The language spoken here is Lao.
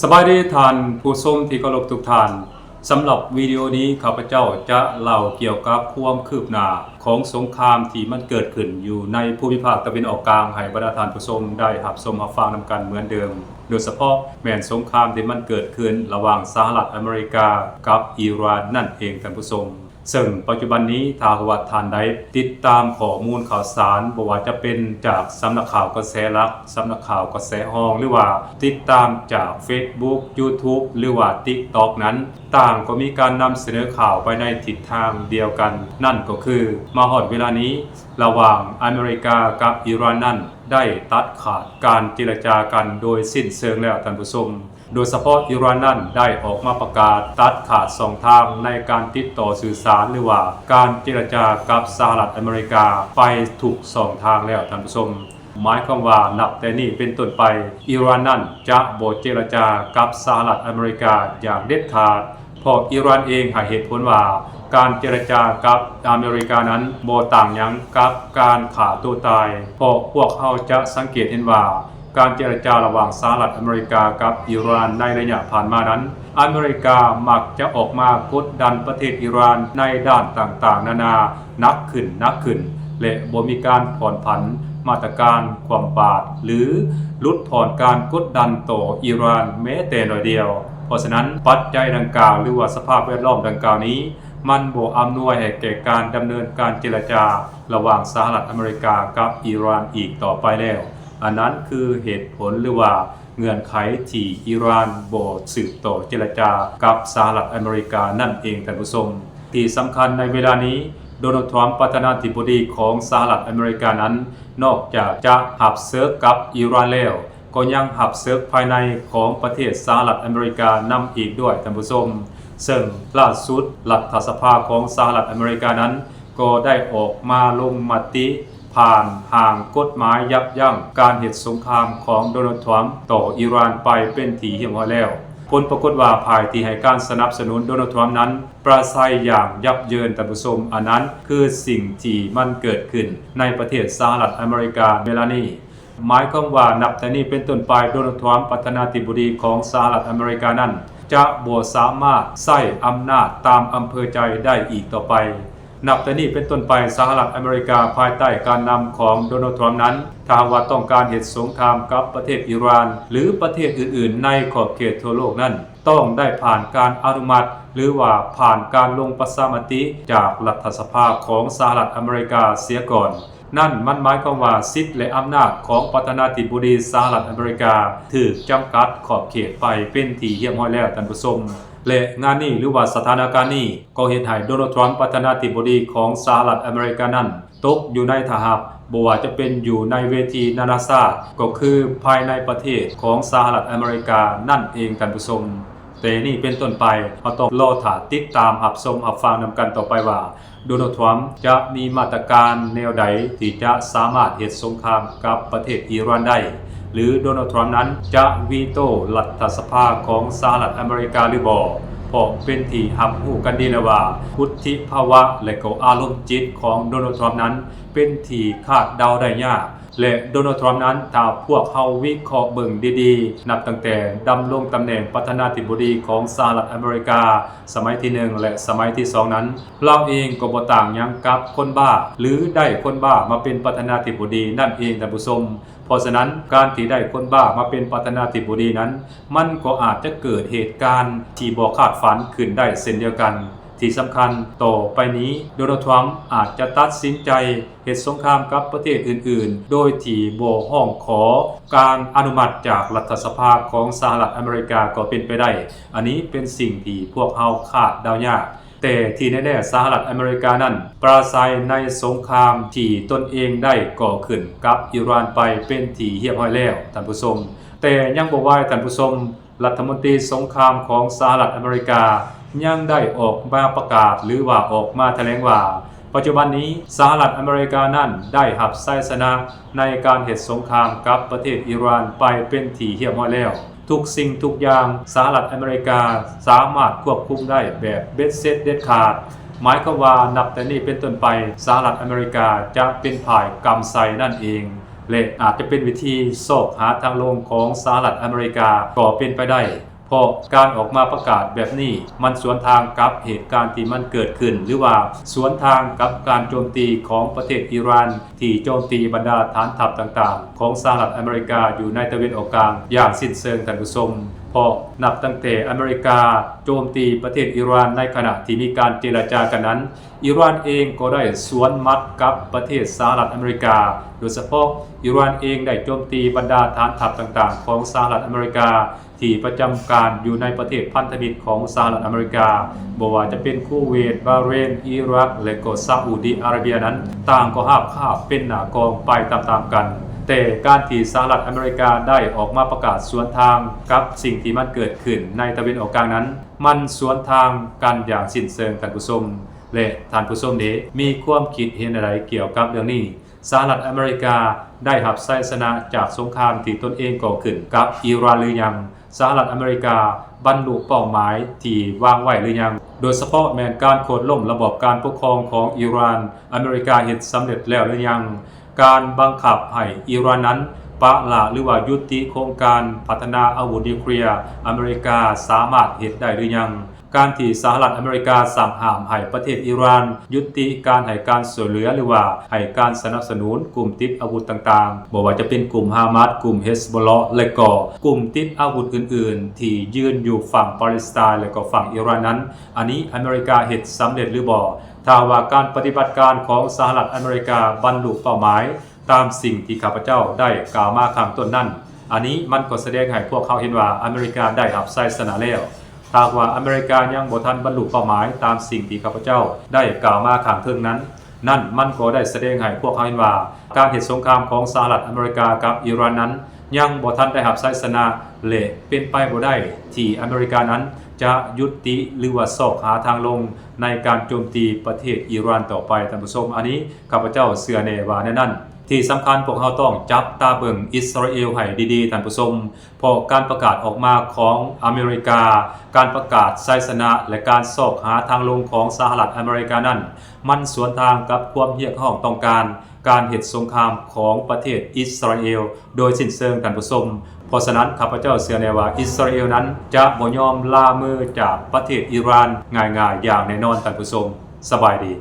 ສະບາຍດີທ່ານຜູ້ຊົມທີ່ເຄົາລົບທຸກທ່ານ. ສຳລັບວິດີໂອນີ້ ຂ້າພະເຈົ້າຈະເລົ່າກ່ຽວກັບຄວາມຄືບໜ້າຂອງສົງຄາມທີ່ມັນເກີດຂຶ້ນຢູ່ໃນພູມິພາກຕາເວັນອອກກາງ ໃຫ້ບັນດາທ່ານຜູ້ຊົມໄດ້ຮັບຊົມຮັບຟັງນຳກັນເໝືອນເດີມ, ໂດຍສະເພາະແມ່ນສົງຄາມທີ່ມັນເກີດຂຶ້ນລະຫວ່າງສະຫະລັດອາເມລິກາກັບອີຣານນັ້ນເອງທ່ານຜູ້ຊົມ. ເຊິ່ງປັດຈຸບັນນີ້ ຖ້າຫາກວ່າທ່ານໃດຕິດຕາມຂໍ້ມູນຂ່າວສານ ບໍ່ວ່າຈະເປັນຈາກສຳນັກຂ່າວກະແສຫຼັກ, ສຳນັກຂ່າວກະແສຮອງ ຫຼືວ່າຕິດຕາມຈາກເຟສບຸກ, ຢູທູບ ຫຼືວ່າຕິກຕັອກນັ້ນ, ຕ່າງກໍມີການນຳສະເໜີຂ່າວໄປໃນທິດທາງດຽວກັນ, ນັ້ນກໍຄື ມາຮອດເວລານີ້ ລະຫວ່າງອາເມລິກາກັບອີຣານນັ້ນ ໄດ້ຕັດຂາດການເຈລະຈາກັນໂດຍສິ້ນເຊີງແລ້ວທ່ານຜູ້ຊົມ. ໂດຍສະເພາະອີຣານນັ້ນໄດ້ອອກມາປະກາດຕັດຂາດຊ່ອງທາງໃນການຕິດຕໍ່ສື່ສານ ຫຼືວ່າການເຈລະຈາກັບສະຫະລັດອາເມລິກາໄປທຸກຊ່ອງທາງແລ້ວທ່ານຜູ້ຊົມ. ໝາຍຄວາມວ່ານັບແຕ່ນີ້ເປັນຕົ້ນໄປ ອີຣານນັ້ນຈະບໍ່ເຈລະຈາກັບສະຫະລັດອາເມລິກາຢ່າງເດັດຂາດ, ເພາະອີຣານເອງໃຫ້ເຫດຜົນວ່າ ການເຈລະຈາກັບອາເມລິການັ້ນບໍ່ຕ່າງຫຍັງກັບການຂ້າຕົວຕາຍ, ເພາະພວກເຮົາຈະສັງເກດເຫັນວ່າ ການເຈລະຈາລະຫວ່າງສະຫະລັດອາເມລິກາກັບອີຣານໃນໄລຍະຜ່ານມານັ້ນ, ອາເມລິກາມັກຈະອອກມາກົດດັນປະເທດອີຣານໃນດ້ານຕ່າງໆນານາໜັກຂຶ້ນ, ໜັກຂຶ້ນ ແລະ ບໍ່ມີການຜ່ອນຜັນມາດຕະການຄວ່ຳບາດ ຫຼື ຫຼຸດຜ່ອນການກົດດັນຕໍ່ອີຣານແມ້ແຕ່ໜ້ອຍດຽວ. ເພາະສະນັ້ນ, ປັດໄຈດັ່ງກ່າວ ຫຼືວ່າສະພາບແວດລ້ອມດັ່ງກ່າວນີ້ ມັນບໍ່ອຳນວຍໃຫ້ແກ່ການດຳເນີນການເຈລະຈາລະຫວ່າງສະຫະລັດອາເມລິກາກັບອີຣານອີກຕໍ່ໄປແລ້ວ. ອັນນັ້ນຄືເຫດຜົນ ຫຼືວ່າເງື່ອນໄຂທີ່ອີຣານບໍ່ສືບຕໍ່ເຈລະຈາກັບສະຫະລັດອາເມລິການັ້ນເອງທ່ານຜູ້ຊົມ. ທີ່ສຳຄັນໃນເວລານີ້ ໂດນັລ ທຣຳ ປະທານາທິບໍດີຂອງສະຫະລັດອາເມລິການັ້ນ ນອກຈາກຈະຮັບເສິກກັບອີຣານແລ້ວ, ກໍຍັງຮັບເສິກພາຍໃນຂອງປະເທດສະຫະລັດອາເມລິການຳອີກດ້ວຍທ່ານຜູ້ຊົມ. ເຊິ່ງລ່າສຸດລັດຖະສະພາຂອງສະຫະລັດອາເມລິການັ້ນ ກໍໄດ້ອອກມາລົງມະຕິຜ່ານຮ່າງກົດໝາຍຢັບຢັ້ງການເຮັດສົງຄາມຂອງໂດນັລ ທຣຳ ຕໍ່ອີຣານໄປເປັນທີ່ຮຽບຮ້ອຍແລ້ວ. ຜົນປາກົດວ່າຝ່າຍທີ່ໃຫ້ການສະໜັບສະໜູນໂດນັລ ທຣຳ ນັ້ນປາໄສຢ່າງຢັບເຢິນທ່ານຜູ້ຊົມ. ອັນນັ້ນຄືສິ່ງທີ່ມັນເກີດຂຶ້ນໃນປະເທດສະຫະລັດອາເມລິກາເວລານີ້. ໝາຍຄວາມວ່ານັບແຕ່ນີ້ເປັນຕົ້ນໄປ ໂດນັລ ທຣຳ ປະທານາທິບໍດີຂອງສະຫະລັດອາເມລິການັ້ນ ຈະບໍ່ສາມາດໃຊ້ອຳນາດຕາມອຳເພີໃຈໄດ້ອີກຕໍ່ໄປ. ນັບແຕ່ນີ້ເປັນຕົ້ນໄປ ສະຫະລັດອາເມລິກາພາຍໃຕ້ການນຳຂອງໂດນັລ ທຣຳ ນັ້ນ ຖ້າຫາກວ່າຕ້ອງການເຮັດສົງຄາມກັບປະເທດອີຣານ ຫຼື ປະເທດອື່ນໆໃນຂອບເຂດທົ່ວໂລກນັ້ນ ຕ້ອງໄດ້ຜ່ານການອະນຸມັດ ຫຼືວ່າຜ່ານການລົງປະຊາມະຕິຈາກລັດຖະສະພາຂອງສະຫະລັດອາເມລິກາເສຍກ່ອນ. ນັ້ນມັນໝາຍຄວາມວ່າສິດ ແລະ ອຳນາດຂອງປະທານາທິບໍດີສະຫະລັດອາເມລິກາຖືກຈຳກັດຂອບເຂດໄປເປັນທີ່ຮຽບຮ້ອຍແລ້ວທ່ານຜູ້ຊົມ. ແລະ ງານນີ້ ຫຼືວ່າສະຖານະການນີ້ ກໍເຮັດໃຫ້ໂດນັລ ທຣຳ ປະທານາທິບໍດີຂອງສະຫະລັດອາເມລິການັ້ນ ຕົກຢູ່ໃນທ່າຮັບ, ບໍ່ວ່າຈະເປັນຢູ່ໃນເວທີນານາຊາດ ກໍຄືພາຍໃນປະເທດຂອງສະຫະລັດອາເມລິການັ້ນເອງທ່ານຜູ້ຊົມ. ແຕ່ນີ້ເປັນຕົ້ນໄປ ເຮົາຕ້ອງລໍຖ້າຕິດຕາມຮັບຊົມຮັບຟັງນຳກັນຕໍ່ໄປວ່າ ໂດນັລ ທຣຳ ຈະມີມາດຕະການແນວໃດທີ່ຈະສາມາດເຮັດສົງຄາມກັບປະເທດອີຣານໄດ້ ຫຼື ໂດນັລ ທຣຳ ນັ້ນຈະວີໂຕ້ລັດຖະສະພາຂອງສະຫະລັດອາເມລິກາຫຼືບໍ່? ເພາະເປັນທີ່ຮັບຮູ້ກັນດີແລ້ວວ່າ ວຸດທິພາວະ ແລະ ກໍອາລົມຈິດຂອງໂດນັລ ທຣຳ ນັ້ນ ເປັນທີ່ຄາດເດົາໄດ້ຍາກ ແລະ ໂດນັລ ທຣຳ ນັ້ນ ຖ້າພວກເຮົາວິເຄາະເບິ່ງດີໆ ນັບຕັ້ງແຕ່ດຳລົງຕຳແໜ່ງປະທານາທິບໍດີຂອງສະຫະລັດອາເມລິກາ ສະໄໝທີໜຶ່ງ ແລະ ສະໄໝທີສອງ ນັ້ນ ລາວເອງກໍບໍ່ຕ່າງຫຍັງກັບຄົນບ້າ ຫຼື ໄດ້ຄົນບ້າມາເປັນປະທານາທິບໍດີນັ້ນເອງທ່ານຜູ້ຊົມ. ເພາະສະນັ້ນ ການທີ່ໄດ້ຄົນບ້າມາເປັນປະທານາທິບໍດີນັ້ນ ມັນກໍອາດຈະເກີດເຫດການທີ່ບໍ່ຄາດຝັນຂຶ້ນໄດ້ເຊັ່ນດຽວກັນ. ທີ່ສຳຄັນ, ຕໍ່ໄປນີ້ ໂດນັລ ທຣຳ ອາດຈະຕັດສິນໃຈເຮັດສົງຄາມກັບປະເທດອື່ນໆ ໂດຍທີ່ບໍ່ຮ້ອງຂໍການອະນຸມັດຈາກລັດຖະສະພາຂອງສະຫະລັດອາເມລິກາກໍເປັນໄປໄດ້. ອັນນີ້ເປັນສິ່ງທີ່ພວກເຮົາຄາດເດົາຍາກ. ແຕ່ທີ່ແນ່ໆ ສະຫະລັດອາເມລິການັ້ນປາໄສໃນສົງຄາມທີ່ຕົນເອງໄດ້ກໍ່ຂຶ້ນກັບອີຣານໄປເປັນທີ່ຮຽບຮ້ອຍແລ້ວ, ທ່ານຜູ້ຊົມ. ແຕ່ຍັງບໍ່ວາຍ, ທ່ານຜູ້ຊົມ, ລັດຖະມົນຕີສົງຄາມຂອງສະຫະລັດອາເມລິກາຍັງໄດ້ອອກມາປະກາດ ຫຼືວ່າອອກມາຖະແຫຼງວ່າ ປັດຈຸບັນນີ້ສະຫະລັດອາເມລິການັ້ນໄດ້ຮັບໄຊຊະນະໃນການເຮັດສົງຄາມກັບປະເທດອີຣານໄປເປັນທີ່ຮຽບຮ້ອຍແລ້ວ. ທຸກສິ່ງທຸກຢ່າງສະຫະລັດອາເມລິກາສາມາດຄວບຄຸມໄດ້ແບບເບັດເສັດເດັດຂາດ. ໝາຍຄວາມວ່ານັບແຕ່ນີ້ເປັນຕົ້ນໄປ ສະຫະລັດອາເມລິກາຈະເປັນຝ່າຍກຳໄຊນັ້ນເອງ. ແລະ ອາດຈະເປັນວິທີຊອກຫາທາງລົງຂອງສະຫະລັດອາເມລິກາກໍເປັນໄປໄດ້. ເພາະການອອກມາປະກາດແບບນີ້ ມັນສວນທາງກັບເຫດການທີ່ມັນເກີດຂຶ້ນ ຫຼືວ່າສວນທາງກັບການໂຈມຕີຂອງປະເທດອີຣານ ທີ່ໂຈມຕີບັນດາຖານທັບຕ່າງໆຂອງສະຫະລັດອາເມລິກາຢູ່ໃນຕາເວັນອອກກາງຢ່າງສິ້ນເຊີງ, ທ່ານຜູ້ຊົມ. ເພາະນັບຕັ້ງແຕ່ອາເມລິກາໂຈມຕີປະເທດອີຣານໃນຂະນະທີ່ມີການເຈລະຈາກັນນັ້ນ, ອີຣານເອງກໍໄດ້ສວນໝັດກັບປະເທດສະຫະລັດອາເມລິກາ, ໂດຍສະເພາະອີຣານເອງໄດ້ໂຈມຕີບັນດາຖານທັບຕ່າງໆຂອງສະຫະລັດອາເມລິກາ ທີ່ປະຈຳການຢູ່ໃນປະເທດພັນທະມິດຂອງສະຫະລັດອາເມລິກາ, ບໍ່ວ່າຈະເປັນຄູເວດ, ບາເຣນ, ອີຣັກ ແລະກໍຊາອຸດີອາຣາເບຍນັ້ນ, ຕ່າງກໍຮາບຄາບເປັນໜ້າກອງໄປຕາມໆກັນ. ແຕ່ການທີ່ສະຫະລັດອາເມລິກາໄດ້ອອກມາປະກາດສວນທາງກັບສິ່ງທີ່ມັນເກີດຂຶ້ນໃນຕາເວັນອອກກາງນັ້ນ, ມັນສວນທາງກັນຢ່າງສິ້ນເຊີງ, ທ່ານຜູ້ຊົມ ແລະ ທ່ານຜູ້ຊົມເດ ມີຄວາມຄິດເຫັນແນວໃດກ່ຽວກັບເລື່ອງນີ້? ສະຫະລັດອາເມລິກາໄດ້ຮັບໄຊຊະນະຈາກສົງຄາມທີ່ຕົນເອງກໍ່ຂຶ້ນກັບອີຣານຫຼືຍັງ? ສະຫະລັດອາເມລິກາບັນລຸເປົ້າໝາຍທີ່ວາງໄວ້ຫຼືຍັງ? ໂດຍສະເພາະແມ່ນການໂຄ່ນລົ້ມລະບອບການປົກຄອງຂອງອີຣານ, ອາເມລິກາເຮັດສຳເລັດແລ້ວຫຼືຍັງ? ການບັງຄັບໃຫ້ອີຣານນັ້ນປະລະ ຫຼືວ່າຢຸດຕິໂຄງການພັດທະນາອາວຸດນິວເຄລຍ ອາເມລິກາສາມາດເຮັດໄດ້ຫຼືຍັງ? ການທີ່ສະຫະລັດອາເມລິກາສັ່ງຫ້າມໃຫ້ປະເທດອີຣານຢຸດຕິການໃຫ້ການຊ່ວຍເຫຼືອ ຫຼືວ່າໃຫ້ການສະໜັບສະໜູນກຸ່ມຕິດອາວຸດຕ່າງໆ, ບໍ່ວ່າຈະເປັນກຸ່ມຮາມາສ, ກຸ່ມເຮສໂບລາ ແລະກໍກຸ່ມຕິດອາວຸດອື່ນໆ ທີ່ຢືນຢູ່ຝັ່ງປາເລສໄຕ ແລະກໍຝັ່ງອີຣານນັ້ນ, ອັນນີ້ອາເມລິກາເຮັດສຳເລັດຫຼືບໍ່? ຖ້າວ່າການປະຕິບັດການຂອງສະຫະລັດອາເມລິກາບັນລຸເປົ້າໝາຍ ຕາມສິ່ງທີ່ຂ້າພະເຈົ້າໄດ້ກ່າວມາຂ້າງຕົ້ນນັ້ນ, ອັນນີ້ມັນກໍສະແດງໃຫ້ພວກເຮົາເຫັນວ່າອາເມລິກາໄດ້ຮັບໄຊຊະນະແລ້ວ. ຖ້າຫາກວ່າອາເມລິກາຍັງບໍ່ທັນບັນລຸເປົ້າໝາຍຕາມສິ່ງທີ່ຂ້າພະເຈົ້າໄດ້ກ່າວມາຂ້າງເທິງນັ້ນ, ນັ້ນມັນກໍໄດ້ສະແດງໃຫ້ພວກເຮົາເຫັນວ່າ ການເຮັດສົງຄາມຂອງສະຫະລັດອາເມລິກາກັບອີຣານນັ້ນ ຍັງບໍ່ທັນໄດ້ຮັບໄຊຊະນະ ແລະ ເປັນໄປບໍ່ໄດ້ທີ່ອາເມລິການັ້ນຈະຢຸດຕິ ຫຼືວ່າຊອກຫາທາງລົງໃນການໂຈມຕີປະເທດອີຣານຕໍ່ໄປ, ທ່ານຜູ້ຊົມ. ອັນນີ້ຂ້າພະເຈົ້າເຊື່ອແນ່ວ່າແນວນັ້ນ. ທີ່ສຳຄັນ, ພວກເຮົາຕ້ອງຈັບຕາເບິ່ງອິດສະຣາເອວໃຫ້ດີໆ, ທ່ານຜູ້ຊົມ, ເພາະການປະກາດອອກມາຂອງອາເມລິກາ, ການປະກາດໄຊຊະນະ ແລະ ການຊອກຫາທາງລົງຂອງສະຫະລັດອາເມລິການັ້ນ, ມັນສວນທາງກັບຄວາມຮຽກຮ້ອງຕ້ອງການການເຮັດສົງຄາມຂອງປະເທດອິດສະຣາເອວໂດຍສິ້ນເຊີງ, ທ່ານຜູ້ຊົມ. ເພາະສະນັ້ນ, ຂ້າພະເຈົ້າເຊື່ອແນ່ວ່າອິດສະຣາເອວນັ້ນຈະບໍ່ຍອມລາມືຈາກປະເທດອີຣານງ່າຍໆຢ່າງແນ່ນອນ, ທ່ານຜູ້ຊົມ. ສະບາຍດີ.